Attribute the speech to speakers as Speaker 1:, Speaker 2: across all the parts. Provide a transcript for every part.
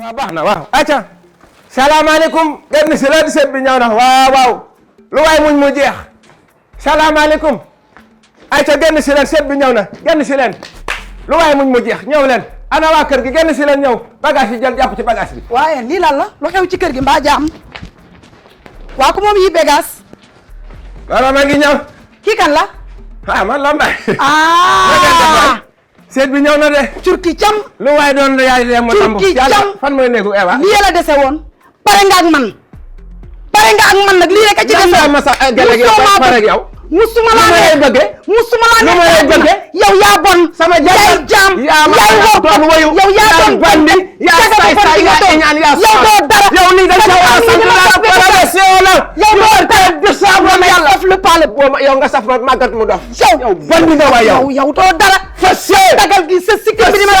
Speaker 1: waaw baax na waaw acca salaamaaleykum genn si la di seet bi ñëw na waaw lu waay muñ mu jeex salaamaaleykum acca genn si leen seet bi ñëw na genn si leen lu waay muñ mu jeex ñëw leen ana waa kër gi genn si leen ñëw bagage yi jël jàpp ci bagage bi
Speaker 2: waaye lii lan la lu xew ci kër gi mbaa jaam waa ku moom yi bagage
Speaker 1: wala ma ngi ñëw
Speaker 2: kii kan la
Speaker 1: man la mbay seet bi ñëw na de
Speaker 2: curki cam
Speaker 1: lu waay doon de yaay de mo tambo yàlla fan mooy néegu Ewa
Speaker 2: lii la dese woon pare nga ak man nag lii rek a ci dese
Speaker 1: ma sa gele gi pare ak yow
Speaker 2: musuma laa
Speaker 1: lay bëgge
Speaker 2: yow yaa bon
Speaker 1: sama
Speaker 2: yaay jaam yaay
Speaker 1: doon wayu
Speaker 2: yow yaa doon
Speaker 1: bandi yaa say yaa ñaan yaa
Speaker 2: yow doo dara
Speaker 1: yow lii dañ sa war a sant la progression la
Speaker 2: yow doo dara
Speaker 1: de sabra yàlla
Speaker 2: def lu pale
Speaker 1: yow nga saf ma màggat mu dof
Speaker 2: yow
Speaker 1: bandi nga waay
Speaker 2: yow doo dara
Speaker 1: fa see
Speaker 2: dagal gi sa sikki bi di ma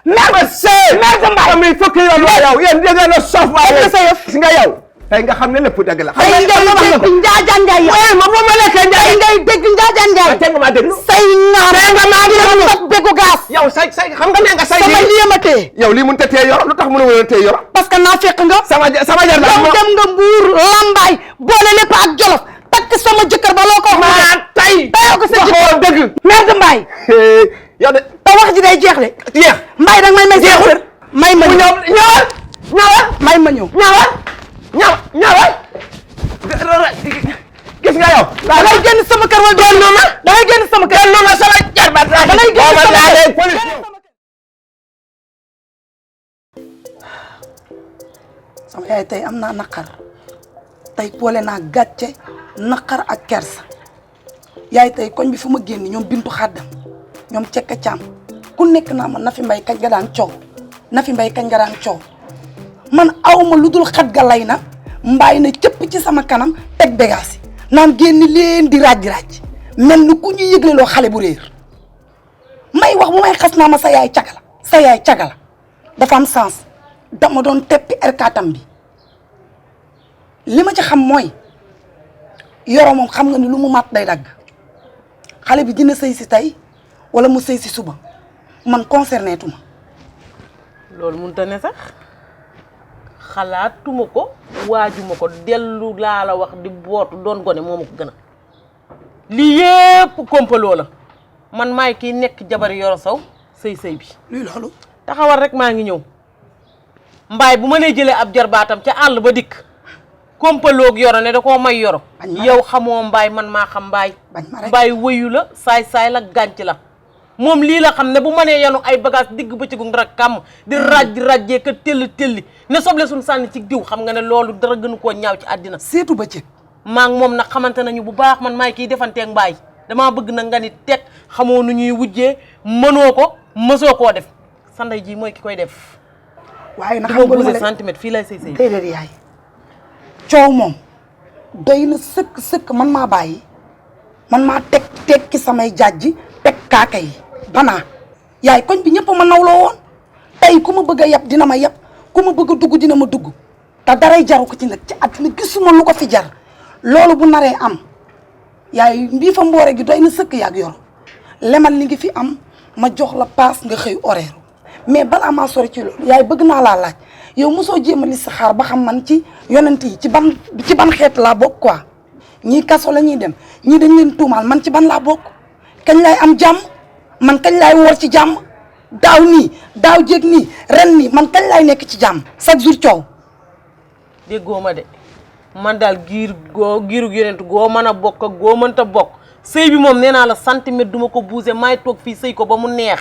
Speaker 1: merde see
Speaker 2: merde mbay
Speaker 1: ami fukki yoon waa yow yéen da ngeen a sof waaye
Speaker 2: sa yëf
Speaker 1: si nga yow tey nga xam ne lépp dëgg la
Speaker 2: tey ngay dégg Njaajaan Njaay yow
Speaker 1: ma bu ma lekkee Njaay
Speaker 2: tey ngay dégg Njaajaan Njaay
Speaker 1: tey nga maa déglu
Speaker 2: say naam tey nga maa déglu sot bégu gaas
Speaker 1: yow say xam nga ne nga say
Speaker 2: sama lii ma tee
Speaker 1: yow lii mënut a tee yor lu tax mënu woon a tee yor
Speaker 2: parce que naa fekk nga
Speaker 1: sama jar
Speaker 2: yow dem nga Mbuur Lambaay boole lépp ak Jolof takk sama jëkkër ba loo ko wax
Speaker 1: maa tey
Speaker 2: tayoo ko sa jëkkër
Speaker 1: dëgg
Speaker 2: merde Mbaay
Speaker 1: yow de
Speaker 2: te wax ji day jeex de
Speaker 1: jeex
Speaker 2: Mbaay danga may jeexul may ma ñëw
Speaker 1: ñëwal
Speaker 2: may ma ñëw
Speaker 1: ñëwal gis nga yow
Speaker 2: da ngay génn sama kër wala doon noonu da ngay génn sama kër
Speaker 1: noonu sama jar ba da
Speaker 2: ngay génn sama kër sama yaay tey am naa naqar tey boole naa gàcce naqar ak kersa yaay tey koñ bi fu ma génn ñoom bintu xàddam ñoom cekka caam ku nekk naa ma Nafi Mbay kañ nga daan coow Nafi Mbay kañ nga daan coow man awma lu dul xat ga lay na mbaay na cëpp ci sama kanam teg bégaasi naan génn leen di raaj mel ni ku ñu yëgleloo xale bu réer may wax bu may xas naa ma sa yaay cagala dafa am sens dama doon teppi erkatam bi li ma ci xam mooy Yoro moom xam nga ni lu mu mat day dagg xale bi dina sëy si tey wala mu sëy si suba man concerné tuma
Speaker 3: loolu mënut a ne sax xalaatuma ko waajuma ko dellu laa la wax di bootu doon gone moo ma ko gën a lii yépp kompaloo la man maay kii nekk jabari Yoro Sow sëy bi
Speaker 2: luy loolu
Speaker 3: taxawal rek maa ngi ñëw mbaay bu ma nee jëlee ab jarbaatam ca àll ba dikk kompaloog Yoro ne da koo may Yoro yow xamoo mbaay man maa xam mbaay wëyu la saay la gànc la moom lii la xam ne bu mënee yanu ay bagage digg bëccëgu dara kàmm di rajjee ka telli ne soble suñ sànni ci diw xam nga ne loolu dara gënu koo ñaaw ci àddina
Speaker 2: seetu bëccëg
Speaker 3: maa ngi moom nag xamante nañu bu baax man maay kiy defanteeg mbaay damaa bëgg na nga ni teg xamoo nu ñuy wujjee mënoo ko mësoo koo def sa ndey ji mooy ki koy def
Speaker 2: waaye na xam nga lu ma
Speaker 3: centimètre fii lay sëy
Speaker 2: déedéet yaay coow moom doy na sëkk man maa bàyyi man maa teg ki samay jàjji teg kaaka yi banaa yaay koñ bi ñëpp ma nawloo woon tey ku ma bëgg a yab dina ma yab ku ma bëgg a dugg dina ma dugg te daray jaru ko ci nag ci àddina gisuma lu ko fi jar loolu bu naree am yaay mbii fa mboore gi doy na sëkk yaag Yoro lemal li ngi fi am ma jox la paas nga xëy horaire mais balaa maa sori ci loolu yaay bëgg naa laa laaj yow mosoo jéem a li sa xaar ba xam man ci yonent yi ci ban xeet laa bokk quoi ñii kaso la ñuy dem ñii dañ leen tuumaal man ci ban laa bokk kañ lay am jàmm man kañ laay woor ci jàmm daaw nii daaw jéeg nii ren nii man kañ laay nekk ci jàmm chaque jour coow
Speaker 3: déggoo ma de man daal giiru yonent goo mën a bokk ak goo mënta bokk sëy bi moom nee naa la centimètre duma ko bousé maay toog fii sëy ko ba mu neex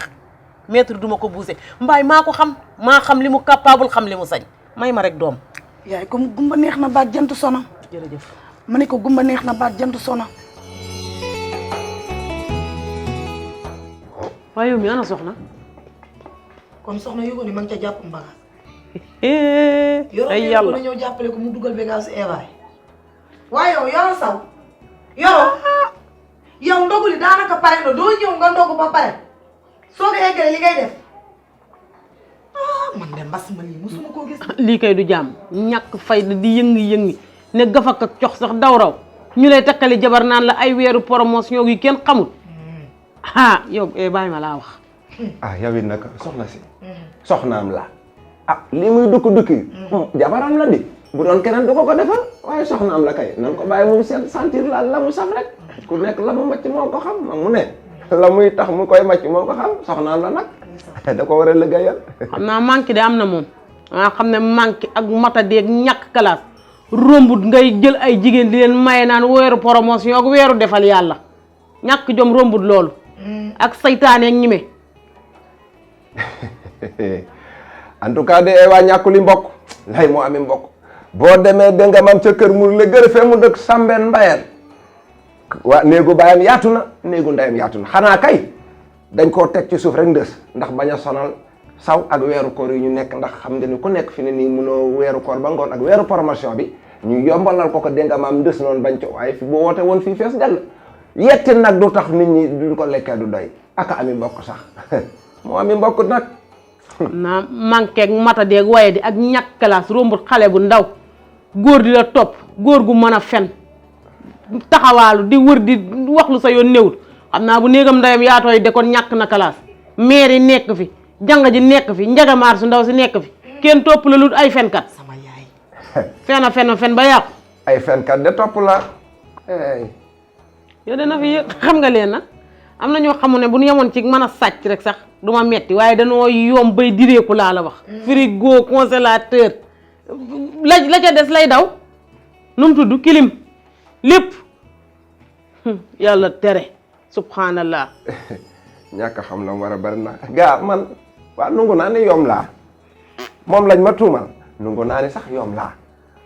Speaker 3: mètre duma ko bousé mbaay maa ko xam maa xam li mu capable xam li mu sañ may ma rek doom
Speaker 2: yaay comme gumba neex na baat jant sona
Speaker 3: jërëjëf
Speaker 2: ma ne ko gumba neex na baat jant sona
Speaker 3: waaye yow mi ana soxna
Speaker 2: kon soxna yu ko ni ma ngi ca jàpp mbaga
Speaker 3: ay yàlla
Speaker 2: Yoro ñëw jàppale ko mu dugal bagage Eva waaye yow Yoro Sow Yoro yow ndogu li daanaka pare na doo ñëw nga ndogu ba pare soo ko eggale li ngay def man de mbas ma lii musuma koo gis
Speaker 3: lii kay du jàmm ñàkk fayda di yëngi ne gafak ak cox sax daw raw ñu lay takkali jabar naan la ay weeru promotion yi kenn xamul yow bàyyi ma laa wax
Speaker 1: yow it nag soxna si soxnaam la ah lii muy dukki jabaram la di bu doon keneen du ko defal waaye soxnaam la kay nan ko bàyyi mu seet sentir la mu saf rek ku nekk la mu macc moo ko xam mag mu ne la muy tax mu koy macc moo ko xam soxnaam la nag da ko war a liggéeyal.
Speaker 3: xam naa manqué de am na moom maa xam ne manqué ak matadeeg ñàkk classe rombut ngay jël ay jigéen di leen maye naan weeru promotion ak weeru defal yàlla ñàkk jom rombut loolu ak saytaane ak ñime.
Speaker 1: en tout cas de waa ñàkkuli mbokk lay moo ami mbokk boo demee dégg nga mam ca kër mu la gër fee mu dëkk Sambeen Mbayeen waa néegu baayam yaatu na néegu ndeyam yaatu na xanaa kay dañ koo teg ci suuf rek ndës ndax bañ a sonal saw ak weeru koor yi ñu nekk ndax xam nga ni ku nekk fi ne nii mënoo weeru koor ba ngoon ak weeru promotion bi ñu yombalal ko dégg nga maam ndës noonu bañ co waaye fi bu woote woon fii fees dell yetti nag du tax nit ñi duñ ko lekkee du doy aka ami mbokk sax moo ami mbokk nag
Speaker 3: naa manqué ak matadeeg waye di ak ñàkk classe rombut xale bu ndaw góor di la topp góor gu mën a fen taxawaalu di wër di wax lu sa yoon néewut xam naa bu néegam ndeyam yaatooy de kon ñàkk na classe maire yi nekk fi jàng ji nekk fi njagamaar su ndaw si nekk fi kenn topp la lu ay fenkat
Speaker 2: sama yaay
Speaker 3: fen ba yàqu
Speaker 1: ay fenkat de topp la
Speaker 3: yow de na fi xam nga leen na am na ñoo xamu ne bu ñu yemoon ci mën a sàcc rek sax du ma metti waaye dañoo yomb bay direeku laa la wax frigo congélateur la ca des lay daw nu mu tudd kilim lépp yàlla tere subhanallah
Speaker 1: ñàkk xam la war a bari na gaa man waa nungu naa ni yoom laa moom lañ ma tuumal nungu naa ni sax yoom laa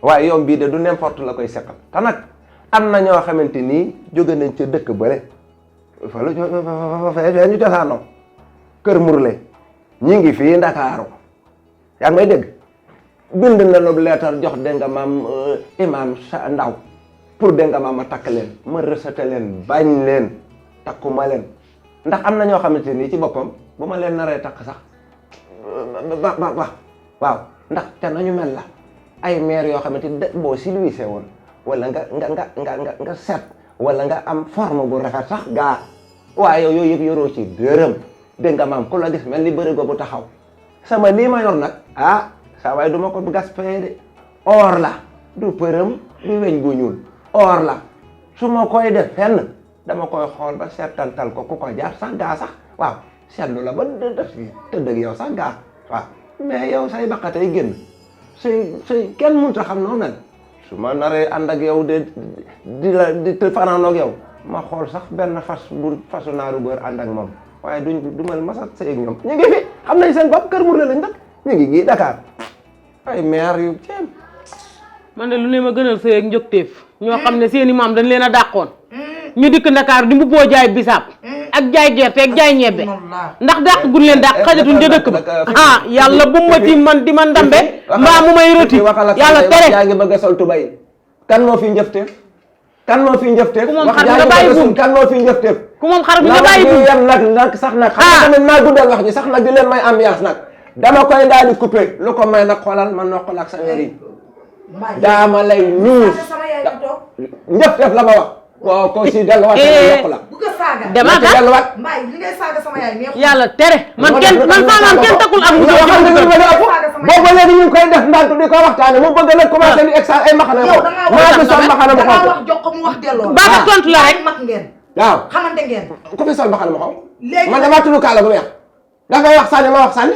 Speaker 1: waaye yoom bii de du n'importe la koy seqal te nag am na ñoo xamante nii jóge nañ ca dëkk bële fa la fee ñu cosaanoo kër murle ñi ngi fii Ndakaaru yaa ngi may dégg bind na lu leetar jox dégg nga maam imam sa ndaw pour dégg nga maam ma takk leen ma rësate leen bañ leen takkuma leen ndax am na ñoo xamante nii ci boppam bu ma leen naree takk sax waaw ndax te nañu mel la ay maire yoo xamante ni boo silwisee woon wala nga set wala nga am forme bu rafet sax gaa waaye yow yooyu yëpp yoroo ci dërëm dégg nga maam ku la gis mel ni bërigo bu taxaw sama lii ma yor nag ah saa waaye du ma ko gaspillé de or la du përëm du weñ gu ñuul or la su ma koy def fenn dama koy xool ba seetantal ko ku ko jaar sax gaa sax waaw seetlu la ba def si tëdd ak yow sax gaa waaw mais yow say baqatay génn say kenn mënut a xam noo mel su ma naree ànd ak yow di fanaanoog yow ma xool sax benn fasu naaru góor ànd ak moom waaye du ma masat say ak ñoom ñu ngi fi xam nañ seen bopp kër Mouride lañ dëkk ñu ngi gii Dakar ay maire yu ceeb
Speaker 3: man de lu ne ma gënal sëy ak njëkteef ñoo xam ne seeni maam dañ leen a dàqoon ñu dikk Dakar di mbubboo jaay bisaab ak jaay gerte ak jaay ñebbe ndax dàq gun leen dàq xajatuñ ca dëkk ba ah yàlla bu ma ci man di ma ndambe mbaa mu may rëti yàlla tere
Speaker 1: yaa ngi bëgg a sol tubay kan moo fi njëfteef kan moo fi njëfteef
Speaker 3: ku moom xar bi nga bàyyi buum
Speaker 1: kan moo fi njëfteef
Speaker 3: ku moom xar bi nga bàyyi buum
Speaker 1: yem nag sax nag xam nga tamit maa guddal wax ji sax nag di leen may ambiance nag dama koy daal di coupé lu ko may nag xoolal ma noqal ak sa weer yi daama lay nuus njëfteef la ma wax ko si delluwaat yokk la
Speaker 3: dama ka
Speaker 1: delluwaat
Speaker 3: yàlla tere man faamaam kenn takkul am
Speaker 1: boobu léegi ñu ngi koy def ndànk di ko waxtaane mu bëgg nag commencé di exa ay maxana ko maa ngi sol maxana ma xonk
Speaker 3: baaka tontu la rek
Speaker 1: waaw
Speaker 2: xamante ngeen
Speaker 1: ku fi sol maxana ma xonk man damaa tudd kaala gu weex dafay wax sànni ma wax sànni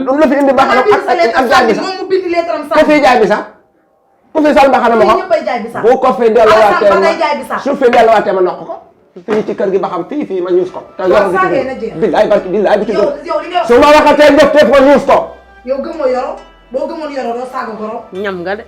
Speaker 1: lu la fi indi maxana ak jaay bi sax ku fi jaay bi sax ku fi sol maxana ma xonk bu ko fi delluwaatee ma su fi delluwaatee ma nokk ko fii ci kër gi ba xam fii ma ñuus ko te yor billaay barki billaay bu ci dóor su ma waxatee njëf teef ma ñuus ko
Speaker 2: yow gëmoo yoro boo gëmoon yoro doo saaga goro
Speaker 3: ñam nga de